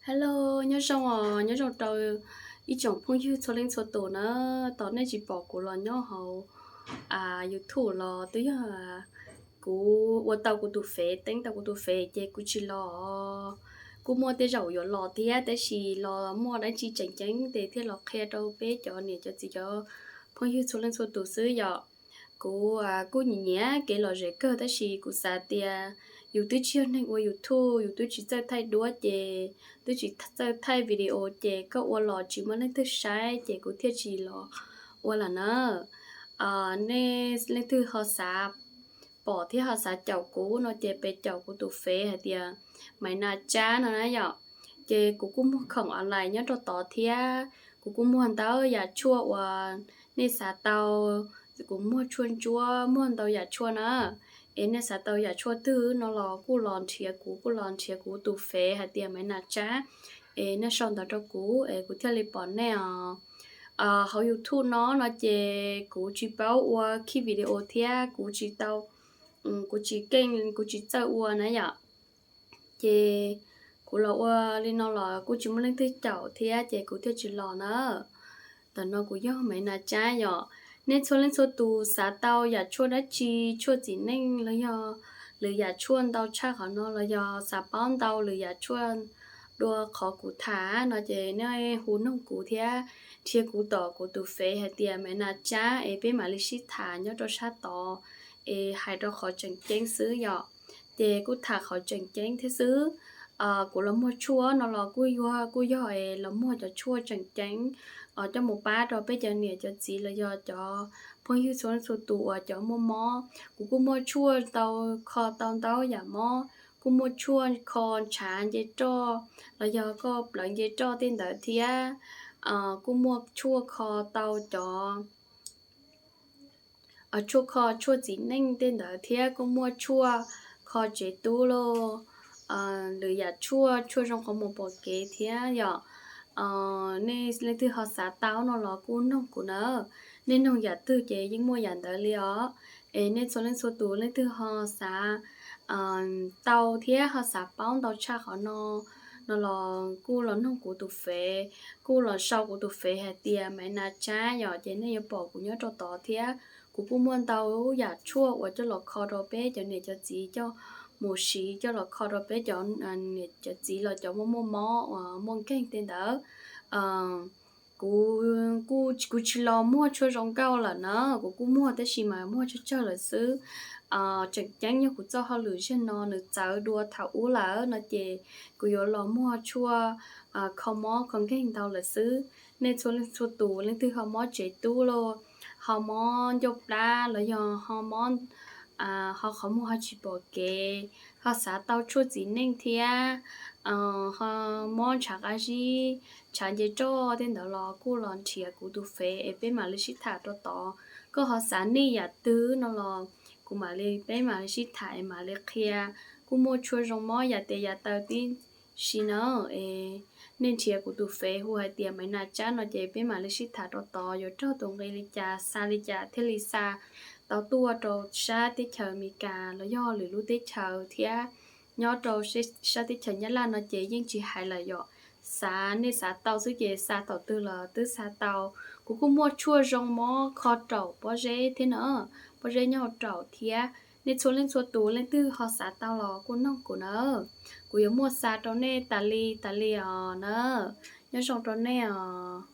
Hello, nyob zoo os, nyob zoo rau ib tsoom phooj ywg txhua leej txhua tus na. Tos nej tsis pom kuv los nyob hauv YouTube los twb yog kuv ua tau kuv tus fev, teeb tau kuv tus fev ces kuv tsis los. Kuj muaj tej zaum yuav los thiab, tab sis los muaj dab tsi tseem ceeb ces thiaj los qhia rau peb cov niam cov txiv cov phooj ywg txhua leej txhua tus xwb yom. Kuv kuj nyiam nyiam kev lom zem kawg, tab sis kuv xav tias yus twb tsis yog neeg ua YouTube, yus twb tsis txawj thaij duab ces twb tsis txawj thaij video ces koj ua los tsis muaj leej twg saib ces kuv thiaj tsis los ua lawm na. Nej leej twg ho xav pom thiab ho xav caum kuv no ces pes caum kuv tus fev hais tias Maiv Nas Tsab no na yom. Ces kuv kuj muag khoom online nyob rau tod thiab, kuv kuj muag ntau yam tshuaj uas nej xav tau, kuv muag tshuaj ntsuab, muag ntau yam tshuaj na. Es nej xav tau yam tshuaj twg no los kuj los nrhiav kuv, kuj los nrhiav kuv tus fev hais tias Maiv Nas Tsab, es nej sau ntawv rau kuv es kuv thiaj li pom nej os. Hauv YouTube no no ces kuv tsis paub ua khij video thiab kuv tsis tau, kuv tsis keej, kuv tsis txawj ua na yom. Ces kuv los ua li no los kuj tsis muaj leej twg caum thiab ces kuv thiaj tsis los na. Ntawm no kuv yog Maiv Nas Tsab yom. Nej txhua leej txhua tus xav tau yam tshuaj dab tsi, tshuaj txiv neej los yog lwm yam tshuaj ntau tshaj qhov no los yog xav paub ntau lwm yam tshuaj dua qhov kuv tham no ces nej hu noog kuv thiab nrhiav kuv tom kuv tus fev hais tias Maiv Nas Tsab es peb mam li sib tham nyob rau sab tod es hais rau qhov tseem ceeb xwb yom. Ces kuj tham qhov tseem ceeb thiab xwb. Kuv los muag tshuaj no los kuj yog, kuj yog es los muag cov tshuaj tseem ceeb coj mus pab rau peb cov niam cov txiv los yog cov phooj ywg txhua leej txhua tus uas cov muaj mob. Kuv kuj muaj tshuaj tau kho tau ntau yam mob, kuj muaj tshuaj kho ntshav nce roj los yog koj plawv nce roj tej ntawd thiab. Kuj muaj tshuaj kho tau cov tshuaj kho tshuaj txiv neej tej ntawd thiab kuj muaj tshuaj kho tsev tub los lwm yam tshuaj, tshuaj zoo qhov muag pom kev thiab yom. Nej leej twg ho xav tau no los kuj noog kuv na. Nej noog yam twg ces yeej muaj yam ntawd li os. Es nej txhua leej txhua tus leej twg ho xav tau thiab ho xav paub ntau tshaj qhov no no los kuj los noog kuv tus fev, kuj los sau kuv tus fev hais tias Maiv Nas Tsab yom, ces nej yuav pom kuv nyob rau tod thiab. Kuv kuj muaj ntau yam tshuaj uas coj los kho rau peb cov niam cov txiv coj mus siv, coj los kho rau peb cov niam cov txiv los cov muaj muaj mob uas muaj nkeeg tej ntawd. Kuv, kuv tsis los muag tshuaj zoo nkauj lawm na, kuv kuj muag tab sis mas muag tsawg tsawg lawm xwb. Tseem ceeb yog kuv txoj hauj lwm zaum no nws txawv dua thaum ub lawm no ces kuv yuav los muag tshuaj kho mob kho nkeeg ntau lawm xwb. Nej txhua leej txhua tus leej twg ho mob tsev tub los ho mob ncauj plab los yog ho mob ho qhov muag ho tsis pom kev, ho xav tau tshuaj txiv neej thiab ho mob ntshav qab zib, ntshav nce roj tej ntawd los kuj los nrhiav kuv tus fev es peb mam li sib tham rau tod. Koj ho xav nij yam twg no los kuv mam li, peb mam li sib tham es mam li qhia. Kuj muaj tshuaj zoo mob yav tes yav taw tib si na, es nej nrhiav kuv tus fev hu hais tias Maiv Nas Tsab no ces peb mam li sib tham rau tod yuav raug tus nqi li cas, xa li cas thiaj li xa tau tuaj rau sab teb chaws Amelikas los yog lwm lub teb chaws thiab. Nyob rau sab teb chaws Nyab Laj no ces yeej tsis hais lawm yom, xav, nej xav tau xwb ces xa thaum twg los twb xa tau. Kuv kuj muaj tshuaj zoo mob kho raum pob zeb thiab na, pob zeb nyob hauv raum thiab. Nej txhua leej txhua tus leej twg ho xav tau los kuj noog kuv na, kuv yuav muaj xa rau nej tas li tas li os na. Nyob zoo rau nej os.